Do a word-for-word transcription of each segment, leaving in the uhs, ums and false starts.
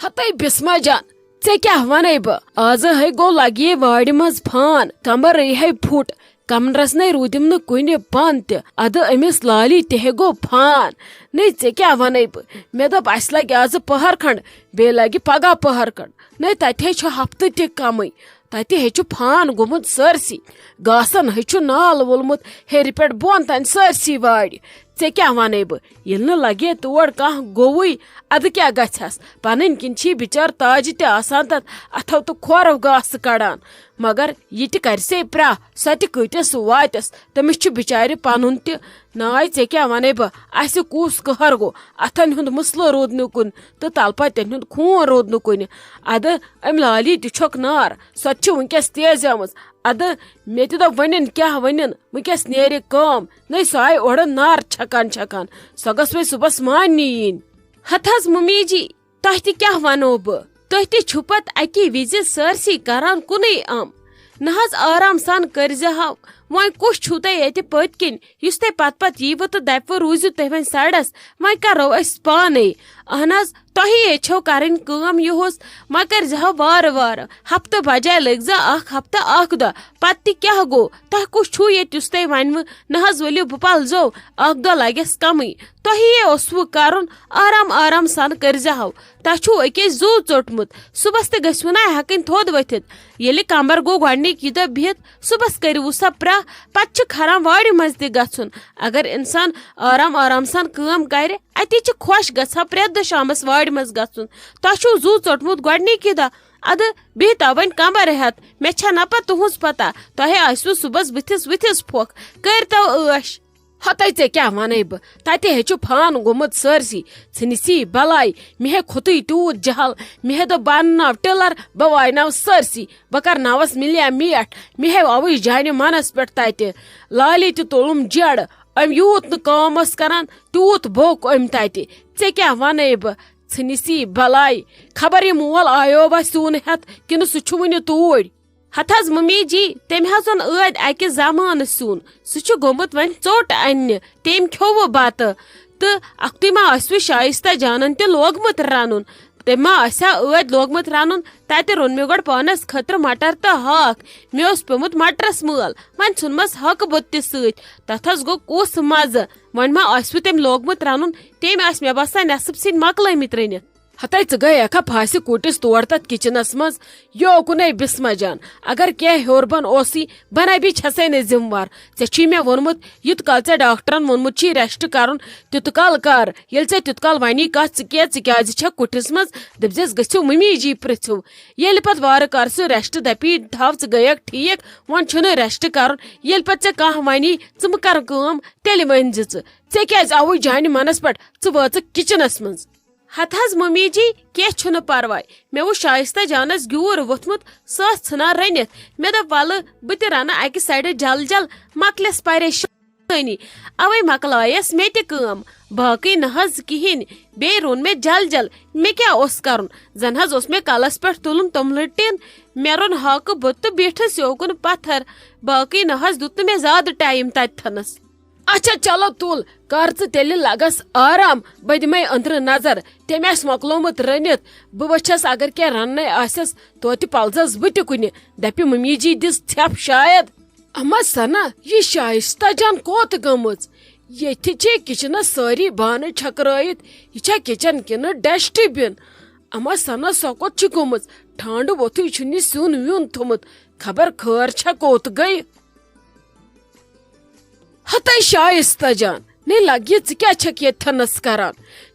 ہتے بسمہ جان، ژےٚ کیٛاہ ونے بہٕ؟ آز ہے گوٚو لگہِ وارِ منٛز فان، کمبر ہے پھُٹ، کمرس نے روٗدِم نہٕ کُنہِ پن تہِ۔ ادٕ أمِس لالی تہِ ہے گوٚو فان۔ نے ژےٚ کیٛاہ ونے بہٕ؟ مےٚ دوٚپ اسہِ لگہِ آز پہر کھنڈ، بیٚیہِ لگہِ پگاہ پہر کھنڈ۔ نے تتہِ ہے چھُ ہفتہٕ تہِ کمٕے، تتہِ ہے چھُ فان گوٚمُت سٲرسٕے۔ گاسن ہے چھُ نال وولمُت ہیٚرِ پٮ۪ٹھ بۄن تام سٲرسٕے وارِ۔ ژےٚ کیٛاہ ونے بہٕ؟ ییٚلہِ نہٕ لگے تور کانٛہہ گوٚوُے، ادٕ کیٛاہ گژھٮ۪س؟ پنٕنۍ کِنۍ چھی بِچار تاجہِ تہِ آسان تتھ اتھو تہٕ کھورو گاسہٕ کڑان۔ مگر یہِ تہِ کرِ سے پرٛاہ، سۄ تہِ کۭتِس واتٮ۪س؟ تٔمِس چھُ بِچارِ پنُن تہِ۔ ناے ژےٚ کیٛاہ ونے بہٕ؟ اسہِ کُس قہر گوٚو؟ اتھن ہُنٛد مسلہٕ روٗد نہٕ کُنہِ تہٕ تلپتٮ۪ن ہُنٛد خوٗن روٗد نہٕ کُنہِ۔ ادٕ أمۍ لالی تہِ چھۄکھ نار، سۄ تہِ چھِ وٕنکیٚس تیزیمٕژ۔ ادٕ مےٚ تہِ دوٚپ وۄنٮ۪ن کیٛاہ وۄنٮ۪ن، وٕنکیٚس نیرِ کٲم۔ نٔے سۄ آیہِ اورٕ نار چھکان چھکان، سۄ گٔژھ وۄنۍ صُبحس ماننہِ یِنۍ۔ ہتہٕ حظ مُمی جی، تۄہہِ تہِ کیٛاہ ونو بہٕ؟ تُہۍ تہِ چھِو پتہٕ اکی وِزِ سٲرسٕے کران کُنُے ام۔ نہ حظ آرام سان کٔرزِ ہاو، وۄنۍ کُس چھُو تۄہہِ ییٚتہِ پٔتۍ کِنۍ یُس تۄہہِ پتہٕ پتہٕ ییٖوٕ تہٕ دپوٕ روٗزِو تُہۍ وۄنۍ سایڈس، وۄنۍ کرو أسۍ پانے۔ اہن حظ، تۄہی ییٚتہِ چھو کرٕنۍ کٲم یِہُس، وۄنۍ کٔرزِ ہاو وارٕ وارٕ۔ ہفتہٕ بجایہِ لٔگۍ زِ اکھ ہفتہٕ اکھ دۄہ، پتہٕ تہِ کیٛاہ گوٚو؟ تۄہہِ کُس چھُو ییٚتہِ یُس تۄہہِ ونوٕ؟ نہ حظ ؤلِو بہٕ پلزو، اکھ دۄہ لگٮ۪س کمٕے۔ تۄہی یے اوسوٕ کرُن، آرام آرام سان کٔرزِ ہاو۔ تۄہہِ چھُو أکے زُو ژوٚٹمُت، صُبحس تہِ گٔژھِو نا ہٮ۪کٕنۍ تھوٚد ؤتھِتھ۔ ییٚلہِ کمبر گوٚو گۄڈنِکۍ یہِ دۄہ بِہِتھ، صُبحس کٔرِو سا پرٛاہ، پتہٕ چھِ کھران وارِ منٛز تہِ گژھُن۔ اگر انسان آرام آرام سان کٲم کرِ، اتی چھِ خۄش گژھان پرٛٮ۪تھ دۄہ شامس وارِ منٛز گژھُن۔ تۄہہِ چھُو زُو ژوٚٹمُت گۄڈنِکی دۄہ، ادٕ بِہتو وۄنۍ کمبر ہٮ۪تھ۔ مےٚ چھےٚ نہ پتہٕ تُہنٛز پتہ، تۄہہِ آسِوٕ صُبحس بٕتھِس وٕتھِس پھۄکھ، کٔرتو عٲش۔ ہتے ژےٚ کیٛاہ ونے بہٕ؟ تتہِ ہے چھُ فان گوٚمُت سٲرسٕے۔ ژھٕنہِ سی بلاے، مےٚ ہے کھوٚتُے تیوٗت جہل۔ مےٚ ہے دوٚپ بہٕ انناو ٹِلر، بہٕ وایناو سٲرسٕے۔ بہٕ کرناوس مِلیا میٹھ۔ مےٚ ہے آوٕے جانہِ منس پٮ۪ٹھ تتہِ۔ لالی تہِ تُلُم جیڑ۔ أمۍ یوٗت نہٕ کٲم ٲس کران، تیوٗت بوٚک أمۍ تتہِ۔ ژےٚ کیٛاہ ونے بہٕ؟ ژھٕنہِ سی بلاے۔ خبر یہِ مول آیووا سیُن ہٮ۪تھ کِنہٕ سُہ چھُ وُنہِ توٗرۍ؟ ہتہٕ حظ ممی جی، تٔمۍ حظ اوٚن ٲدۍ اکہِ زمانہٕ سیُن۔ سُہ چھُ گوٚمُت وۄنۍ ژوٚٹ اننہِ، تٔمۍ کھیوٚوٕ بتہٕ۔ تہٕ اکھتُے ما آسِوٕ شایستہ جانن تہِ لوگمُت رنُن؟ تٔمۍ ما آسہِ ہا ٲدۍ لوگمُت رنُن؟ تتہِ روٚن مےٚ گۄڈٕ پانس خٲطرٕ مٹر تہٕ ہاکھ۔ مےٚ اوس پیومُت مٹرس مٲل، وۄنۍ ژھُنمس ہاکہٕ بوٚد تہِ سۭتۍ۔ تتھ حظ گوٚو کُس مزٕ۔ وۄنۍ ما آسِوٕ تٔمۍ لوگمُت رنُن؟ تٔمۍ آسہِ مےٚ باسان نٮ۪صٕب سِنۍ مۄکلٲومٕتۍ رٔنِتھ۔ ہتے ژٕ گٔیکھا پھاسہِ کُٹِس تور تتھ کچنس منٛز؟ یہِ اوکُنے بسمہ جان، اگر کینٛہہ ہیوٚر بۄن اوسُے، بناے بی چھسے نہٕ ذمہٕ وار۔ ژےٚ چھُے مےٚ ووٚنمُت، یُت کال ژےٚ ڈاکٹرن ووٚنمُت چھُے rest کرُن، تیُت کال کر۔ ییٚلہِ ژےٚ تیُت کال ونی کتھ، ژٕ کیٛاہ، ژٕ کیٛازِ چھکھ کُٹھِس منٛز؟ دٔپزٮ۪س، گٔژھِو ممی جی پرژھِو۔ ییٚلہِ پتہٕ وارٕ کارٕ سُہ rest دپی، تھاو ژٕ گٔیکھ ٹھیٖک، وۄنۍ چھُنہٕ rest کرُن۔ ییٚلہِ پتہٕ ژےٚ کانٛہہ ونی، ژٕ مہٕ کر کٲم، تیٚلہِ ؤنۍ زِ ژٕ، ژےٚ کیٛازِ آوُے جانہِ منس پٮ۪ٹھ؟ ژٕ وٲژٕکھ کچنس منٛز۔ ہتہٕ حظ ممی جی، کینٛہہ چھُنہٕ پرواے۔ مےٚ وُچھ شایستہ جانس گیوٗر ووٚتھمُت، سۄ ٲس ژھٕنان رٔنِتھ۔ مےٚ دوٚپ، ولہٕ بہٕ تہِ رنہٕ اکہِ سایڈٕ جل جل، مۄکلٮ۪س پریشٲنی۔ اوے مۄکلایس مےٚ تہِ کٲم، باقٕے نہ حظ کِہیٖنۍ۔ بیٚیہِ روٚن مےٚ جل جل۔ مےٚ کیٛاہ اوس کرُن؟ زن حظ اوس مےٚ کلس پٮ۪ٹھ تُلُن توٚملہٕ ٹِن۔ مےٚ روٚن ہاکہٕ بوٚد تہٕ بیٖٹھٕس یوکُن پتھر۔ باقٕے نہ حظ دیُت نہٕ مےٚ زیادٕ ٹایم تتہِ تھنس۔ اچھا، چلو تُل، کر ژٕ تیٚلہِ لگس آرام، بہٕ دِمے أنٛدرٕ نظر۔ تٔمۍ آسہِ مۄکلومُت رٔنِتھ، بہٕ وٕچھس اگر کینٛہہ رننے آسٮ۪س، توتہِ پلزس بہٕ تہِ کُنہِ۔ دپہِ ممی جی دِژ ژھٮ۪پھ شاید۔ اما سنا، یہِ شایستہ جان کوٚت گٔمٕژ؟ ییٚتہِ چھے کچنس سٲری بانہٕ چھٔکرٲیِتھ، یہِ چھا کچن کِنہٕ ڈسٹ بِن؟ اما سنا، سۄ کوٚت چھِ گٔمٕژ؟ ٹھانڈٕ ووٚتھُے چھُنہٕ یہِ سیُن ویُن تھوٚمُت، خبر خٲر چھا کوٚت گٔے؟ ہتے شایستہ جان، نے لگہِ ژٕ کیٛاہ چھکھ ییٚتہِ تھنس کران؟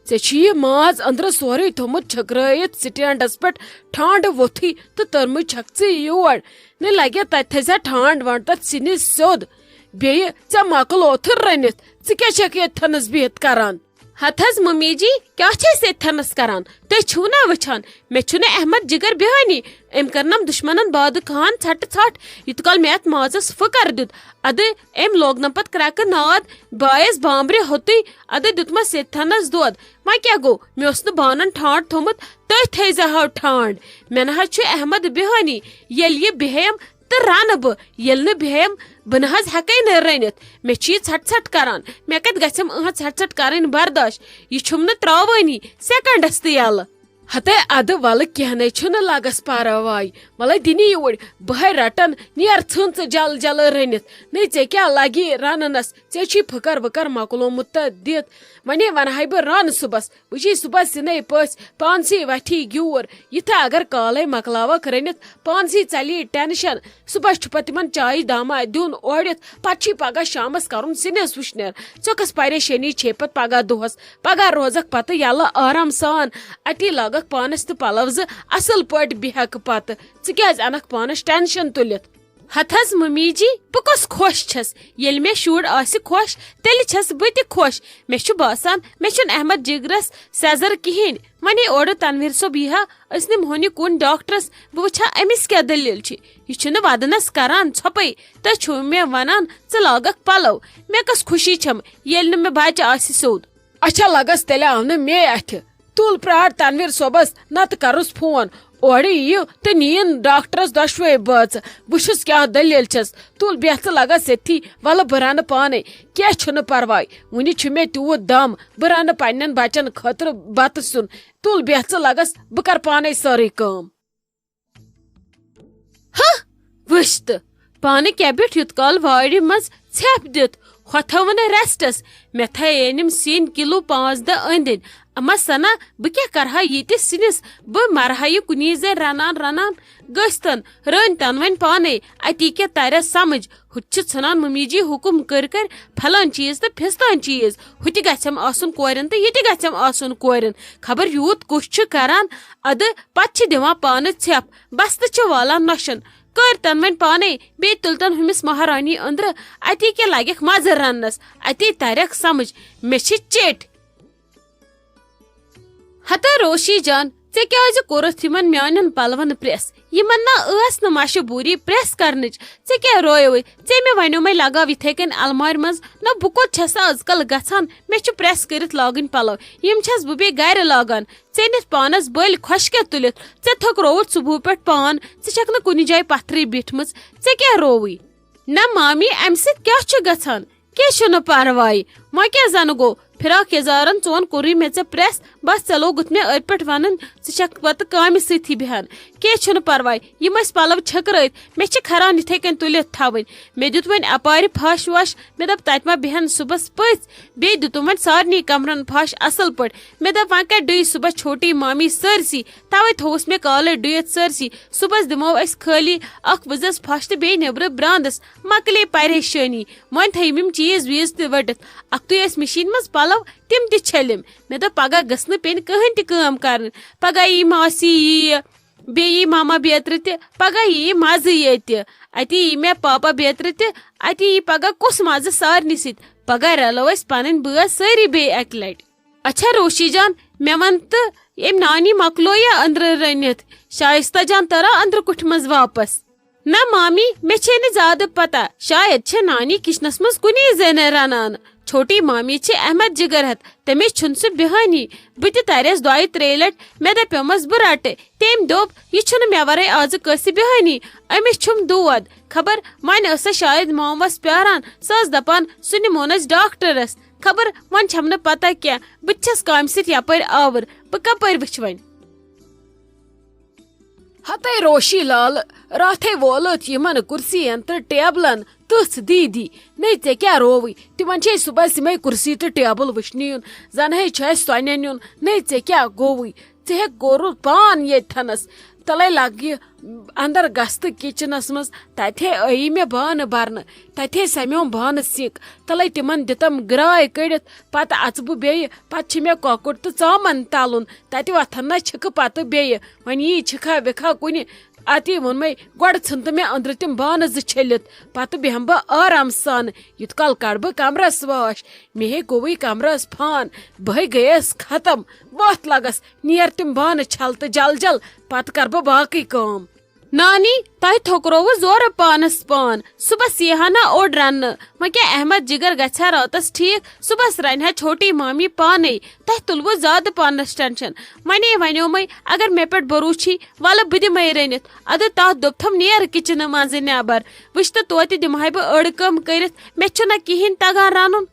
ژےٚ چھُ یہِ ماز أنٛدرٕ سورُے تھوٚمُت چھٔکرٲیِتھ سٹینڈس پٮ۪ٹھ، ٹھانڈٕ ووٚتھُے تہٕ تٔرمٕژ چھکھ ژٕ یور۔ نے لگہِ تتہِ تھزِ ہا ٹھانڈ وانڈ تتھ سِنِس سیوٚد۔ بیٚیہِ ژےٚ مۄکلوتھٕ رٔنِتھ، ژٕ کیٛاہ چھکھ ییٚتہِ تھنس بِہِتھ کران؟ ہتہٕ حظ ممی جی، کیٛاہ چھِ أسۍ ییٚتہِ تھنس کران؟ تُہۍ چھِو نا وٕچھان، مےٚ چھُنہٕ احمد جگر بیہٲنی۔ أمۍ کٔرنم دُشمنن بادٕ خان ژھٹہٕ ژھٹھ، یوٗت کال مےٚ اتھ مازس پھٕکر دیُت۔ ادٕ أمۍ لوگنم پتہٕ کرٛٮ۪کہٕ ناد، بایس بامبرِ ہوٚتُے۔ ادٕ دیُتمس ییٚتہِ تھنس دۄد۔ وۄنۍ کیٛاہ گوٚو؟ مےٚ اوس نہٕ بانن ٹھانڈ تھوٚمُت، تُہۍ تھٲیزِ ہاو ٹھانڈ۔ مےٚ نہ حظ چھُ احمد بیہٲنی، ییٚلہِ یہِ بیہیم تہٕ رنہٕ بہٕ، ییٚلہِ نہٕ بیہیم، بہٕ نہ حظ ہٮ۪کے نہٕ رٔنِتھ۔ مےٚ چھِ یہِ ژھٹہٕ ژھٹہٕ کران، مےٚ کتہِ گژھٮ۪م أہنٛز ژھٹہٕ ژھٹہٕ کرٕنۍ برداش؟ یہِ چھُم نہٕ ترٛاوٲنی سیکنڈس تہِ یلہٕ۔ ہتے ادٕ ولہٕ کینٛہہ نے چھُنہٕ لگس پرواے۔ ولے دِنی یوٗرۍ، بہے رٹن، نیر ژھٕن ژٕ جل جل رٔنِتھ۔ نے ژےٚ کیٛاہ لگی رننس؟ ژےٚ چھی پھٕکر وٕکر مۄکلومُت تہٕ دِتھ۔ ونے ونہے بہٕ رن صُبحس، وٕچھی صُبحس سِنے پٔژھۍ پانسٕے وتھی گیوٗر۔ یِتھٕ اگر کالے مۄکلاوکھ رٔنِتھ، پانسٕے ژلی ٹینشن۔ صُبحس چھُ پتہٕ تِمن چایہِ دامہ دیُن اورِتھ، پتہٕ چھی پگاہ شامس کرُن سِنِس وٕشنیر۔ ژےٚ کۄس پریشٲنی چھے پتہٕ پگاہ دۄہس؟ پگاہ روزکھ پتہٕ یلہٕ آرام سان۔ اتی لاگکھ پانس تہِ پلو زٕ اصل پٲٹھۍ بیہکھ پتہٕ۔ ژٕ کیازِ انکھ پانس ٹینشن تُلِتھ؟ ہتہٕ حظ ممی جی، بہٕ کۄس خۄش چھس؟ ییٚلہِ مےٚ شُر آسہِ خۄش، تیٚلہِ چھس بہٕ تہِ خۄش۔ مےٚ چھُ باسان، مےٚ چھُنہٕ احمد جگرس سیزر کِہیٖنۍ۔ وۄنۍ اورٕ تنویر صٲب یی ہا، أسۍ نِمہون یہِ کُن ڈاکٹرس، بہٕ وٕچھِ ہا أمِس کیٛاہ دٔلیٖل چھِ۔ یہِ چھُنہٕ ودنس کران ژھۄپے، تہٕ چھُ مےٚ ونان، "ژٕ لاگکھ پلو۔" مےٚ کۄس خوشی چھم، ییٚلہِ نہٕ مےٚ بچہِ آسہِ سیوٚد۔ اچھا، لگس تیٚلہِ آو نہٕ مے اتھِ۔ تُل پرٛار تنویر صٲبس، نتہٕ کرُس فون۔ اورٕ یِیِو تہٕ نِیِن ڈاکٹرس دۄشوے بٲژٕ۔ وٕچھُس کیٛاہ دٔلیٖل چھس۔ تُل بیٚہہ ژٕ لگس ییٚتھی، ولہٕ بہٕ رنہٕ پانے۔ کینٛہہ چھُنہٕ پرواے، وُنہِ چھُ مےٚ تیوٗت دم، بہٕ رنہٕ پننٮ۪ن بچن خٲطرٕ بتہٕ سیُن۔ تُل بیٚہہ ژٕ لگس، بہٕ کرٕ پانے سٲرٕے کٲم۔ ہہ، وٕچھ تہٕ، پانہٕ کیٛاہ بیوٗٹھ یوٗت کال وارِ منٛز ژھٮ۪پھ دِتھ؟ ہۄ تھٲوٕن ریسٹس۔ مےٚ تھایے نِم سِنۍ کِلوٗ پانٛژھ دہ أنٛدۍ أنٛدۍ۔ اما سنا، بہٕ کیٛاہ کرٕ ہا ییٖتِس سِنِس؟ بہٕ مرٕ ہا یہِ کُنی زَنہِ رنان رنان۔ گٔژھتن رٔنۍ تن وۄنۍ پانے، اتی کیٛاہ ترٮ۪س سمجھ؟ ہُتہِ چھِ ژھٕنان ممی جی حُکُم کٔرۍ کٔرۍ پھلٲنۍ چیٖز تہٕ پھِستٲنۍ چیٖز۔ ہُتہِ گژھٮ۪م آسُن کورٮ۪ن تہٕ یہِ تہِ گژھٮ۪م آسُن کورٮ۪ن۔ خبر یوٗت کُس چھُ کران، ادٕ پتہٕ چھِ دِوان پانہٕ ژھٮ۪پھ۔ بس تہٕ چھِ والان نۄشن۔ کٔرۍ تن وۄنۍ پانے، بیٚیہِ تُلۍ تن ہُمِس مہارانی أنٛدرٕ۔ اتی کیٛاہ لگٮ۪کھ مزٕ رننس، اتی ترٮ۪کھ سمجھ۔ مےٚ چھِ چیٚٹۍ۔ ہتا روشی جان، ژےٚ کیٛازِ کوٚرُتھ یِمن میانٮ۪ن پلون پریس؟ یِمن نا ٲس نہٕ مجبوٗری پریس کرنٕچ۔ ژےٚ کیٛاہ رویوٕے؟ ژےٚ مےٚ ونیومے لگاو یِتھے کٔنۍ المارِ منٛز۔ نہ، بہٕ کوٚت چھَس سا آز کل گژھان؟ مےٚ چھُ پریس کٔرِتھ لاگٕنۍ پلو۔ یِم چھَس بہٕ بیٚیہِ گرِ لاگان۔ ژےٚ نِتھ پانس بٔلۍ خۄشکیٛاہ تُلِتھ۔ ژےٚ تھوٚکرووُتھ صبحہٕ پٮ۪ٹھ پان۔ ژٕ چھکھ نہٕ کُنہِ جایہِ پتھرٕے بیٖٹھمٕژ۔ ژےٚ کیٛاہ رووٕے؟ نہ مامی، امہِ سۭتۍ کیٛاہ چھُ گژھان؟ کینٛہہ چھُنہٕ پرواے۔ وۄنۍ کیٛاہ زنہٕ گوٚو؟ فراک یزارن ژون کوٚرُے مےٚ ژےٚ پریس۔ بس ژےٚ لوگُتھ مےٚ أتھۍ پٮ۪ٹھ ونُن، ژٕ چھکھ پتہٕ کامہِ سۭتی بیہان۔ کینٛہہ چھُنہٕ پرواے، یِم ٲسۍ پلو چھٔکرٲوِتھ، مےٚ چھِ کھران یِتھے کٔنۍ تُلِتھ تھاوٕنۍ۔ مےٚ دیُت وۄنۍ اپارِ پھش وش، مےٚ دوٚپ تتہِ ما بیہن صُبحس پٔژھۍ۔ بیٚیہِ دیُتُم وۄنۍ سارنٕے کمرن پھش اصل پٲٹھۍ۔ مےٚ دوٚپ وۄنۍ کتہِ ڈُیہِ صُبحس چھوٹی مامی سٲرسٕے، توے تھووُس مےٚ کالے ڈُیِتھ سٲرسٕے۔ صُبحس دِمو أسۍ خٲلی اکھ وٕزس پھش تہٕ بیٚیہِ نیٚبرٕ براندس۔ مۄکلے پریشٲنی۔ وۄنۍ تھٲیِم یِم چیٖز ویٖز تہِ ؤٹِتھ۔ اکھتُے ٲسۍ مِشیٖن منٛز پلو، تِم تہِ چھٔلِم۔ مےٚ دوٚپ پگاہ گٔژھ نہٕ پیٚنۍ کٕہٕنۍ تہِ کٲم کرٕنۍ۔ پگاہ یی ماسی یی، بیٚیہِ یی ماما بیترِ تہِ، پگاہ یی مزٕ ییٚتہِ۔ اتی یی مےٚ پاپا بیترِ تہِ، اتی یی پگاہ کُس مزٕ سارنٕے سۭتۍ۔ پگاہ رلو أسۍ پنٕنۍ بٲژ سٲری بیٚیہِ اکہِ لٹہِ۔ اچھا روشی جان، مےٚ ون تہٕ، ییٚمۍ نانی مۄکلویا أنٛدرٕ رٔنِتھ؟ شایستہ جان ترا أنٛدرٕ کُٹھِ منٛز واپس؟ نہ مامی، مےٚ چھے نہٕ زیادٕ پتہ۔ شاید چھِ نانی کچنس منٛز کُنی زٔنۍ رنان۔ چھوٹی مامی چھِ احمد جگر ہٮ۪تھ، تٔمِس چھُنہٕ سُہ بیہٲنی۔ بہٕ تہِ تریس دۄیہِ ترٛیٚیہِ لٹہِ، مےٚ دپیومس بہٕ رٹہٕ۔ تٔمۍ دوٚپ، "یہِ چھُنہٕ مےٚ ورٲے آزٕ کٲنٛسہِ بیہٲنی، أمِس چھُم دود۔" خبر وۄنۍ ٲسا شاید مامس پیاران، سۄ ٲس دپان سُہ نِمون أسۍ ڈاکٹرس۔ خبر وۄنۍ چھم نہٕ پتہ کینٛہہ، بہٕ تہِ چھس کامہِ سۭتۍ یپٲرۍ آوٕر، بہٕ کپٲرۍ وٕچھٕ وۄنۍ؟ ہتے روشی لال، راتھے وولُتھ یِمن کُرسین تہٕ ٹیبلن تٕژھ دیٖدی۔ نے ژےٚ کیٛاہ رووٕے؟ تِمن چھے صُبحس یِمے کُرسی تہٕ ٹیبل وٕچھنہِ یُن، زن ہے چھُ اَسہِ سۄنٮ۪ن یُن۔ نے ژےٚ کیٛاہ گوٚوٕے؟ ژےٚ ہے کوٚرُتھ پان ییٚتہِ تھنس۔ تلے لگہِ اندر گژھ تہٕ کچنس منٛز، تتہِ ہے ٲیی مےٚ بانہٕ برنہٕ، تتہِ ہے سمیوم بانہٕ سِنک۔ تلے تِمن دِتم گراے کٔڑِتھ، پتہٕ اژٕ بہٕ بیٚیہِ، پتہٕ چھِ مےٚ کۄکُر تہٕ ژامن تلُن، تتہِ وۄتھن نا چھِکہٕ پتہٕ بیٚیہِ۔ وۄنۍ یی چھِکھا وِکھا کُنہِ؟ اتی ووٚنمے، گۄڈٕ ژھٕن تہٕ مےٚ أنٛدرٕ تِم بانہٕ زٕ چھٔلِتھ، پتہٕ بیٚہمہٕ بہٕ آرام سان، یُت کال کڑٕ بہٕ کمرس واش۔ مےٚ ہے گوٚوٕے کمرس فان، بہٕ ہے گٔیس ختم۔ وتھ لگس، نیر تِم بانہٕ چھل تہٕ جل جل، پتہٕ کرٕ بہٕ باقٕے کٲم۔ نانی، تۄہہِ تھوٚکرووٕ زورٕ پانس پان۔ صُبحس ییٖہا نا اوٚڑ رننہٕ۔ وۄنۍ کیٛاہ احمد جگر گژھِ ہا راتس ٹھیٖک؟ صُبحس رنہِ ہا چھوٹی مامی پانے۔ تۄہہِ تُلوٕ زیادٕ پانس ٹینشن۔ ونے ونیومے، اگر مےٚ پٮ۪ٹھ بروسہٕ چھی، ولہٕ بہٕ دِمے رٔنِتھ۔ ادٕ تتھ دوٚپتھم، "نیر کچنہٕ منٛزٕ نٮ۪بر۔ وٕچھ تہٕ توتہِ دِمہے بہٕ أڑ کٲم کٔرِتھ۔ مےٚ چھُنہ کِہیٖنۍ تگان رنُن۔"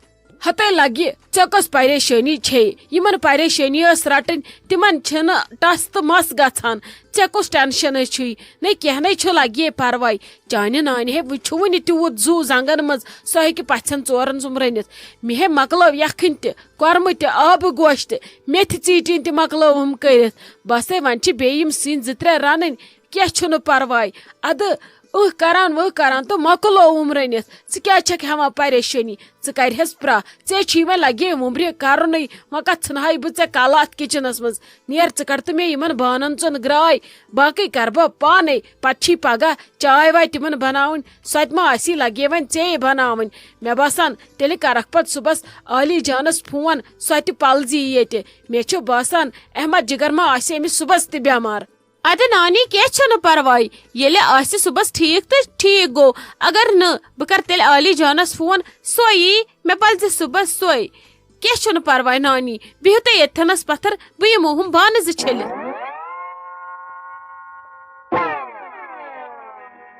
ہتے لگہِ، ژےٚ کۄس پریشٲنی چھے؟ یِمن پریشٲنی ٲس رٹٕنۍ، تِمن چھِنہٕ ٹس تہٕ مس گژھان۔ ژےٚ کُس ٹینشن چھُے؟ نَے کینٛہہ نَے چھُ، لگہِ پرواے۔ چانہِ نانہِ ہے وٕچھُو نہٕ تیوٗت زُو زنٛگن منٛز، سۄ ہیٚکہِ پژھٮ۪ن ژورن زُمرٲنِتھ۔ مےٚ ہے مۄکلٲو یکھٕنۍ تہِ، کۄرمہٕ تہِ، آبہٕ گوش تہِ، میتھِ ژیٖٹِنۍ تہِ مۄکلٲوٕم کٔرِتھ۔ بس ہے، وۄنۍ چھِ بیٚیہِ یِم سِنۍ زٕ ترٛےٚ رنٕنۍ، کینٛہہ چھُنہٕ پرواے۔ ادٕ ٲہ کران ؤہ کران تہٕ مۄکلووُم رٔنِتھ۔ ژٕ کیٛازِ چھکھ ہٮ۪وان پریشٲنی؟ ژٕ کرِہَس پرٛاہ۔ ژےٚ چھی وۄنۍ لگے وُمرِ کرُنٕے، وۄنۍ کتھ ژھٕنہٕ ہاے بہٕ ژےٚ کلہٕ اتھ کچنس منٛز؟ نیر ژٕ کڑ تہٕ مےٚ یِمن بانن ژۄن گراے، باقٕے کرٕ بہٕ پانے۔ پتہٕ چھی پگاہ چاے واے تِمن بناوٕنۍ، سۄ تہِ ما آسی لگے وۄنۍ ژےٚ بناوٕنۍ۔ مےٚ باسان تیٚلہِ کرکھ پتہٕ صُبحس عالی جانس فون، سۄ تہِ پلزی ییٚتہِ۔ مےٚ چھُ باسان احمد جگر ما آسہِ أمِس صُبحس تہِ بٮ۪مار۔ ادٕ نانی، کینٛہہ چھُنہٕ پرواے، ییٚلہِ آسہِ صُبحس ٹھیٖک تہٕ ٹھیٖک گوٚو، اگر نہٕ، بہٕ کرٕ تیٚلہِ عالی جانس فون، سۄ یی، مےٚ پلزِ صُبحس سۄے۔ کینٛہہ چھُنہٕ پرواے نانی، بِہِو تُہۍ ییٚتھٮ۪نس پتھر، بہٕ یِمو ہُم بانہٕ زٕ چھٔلِتھ۔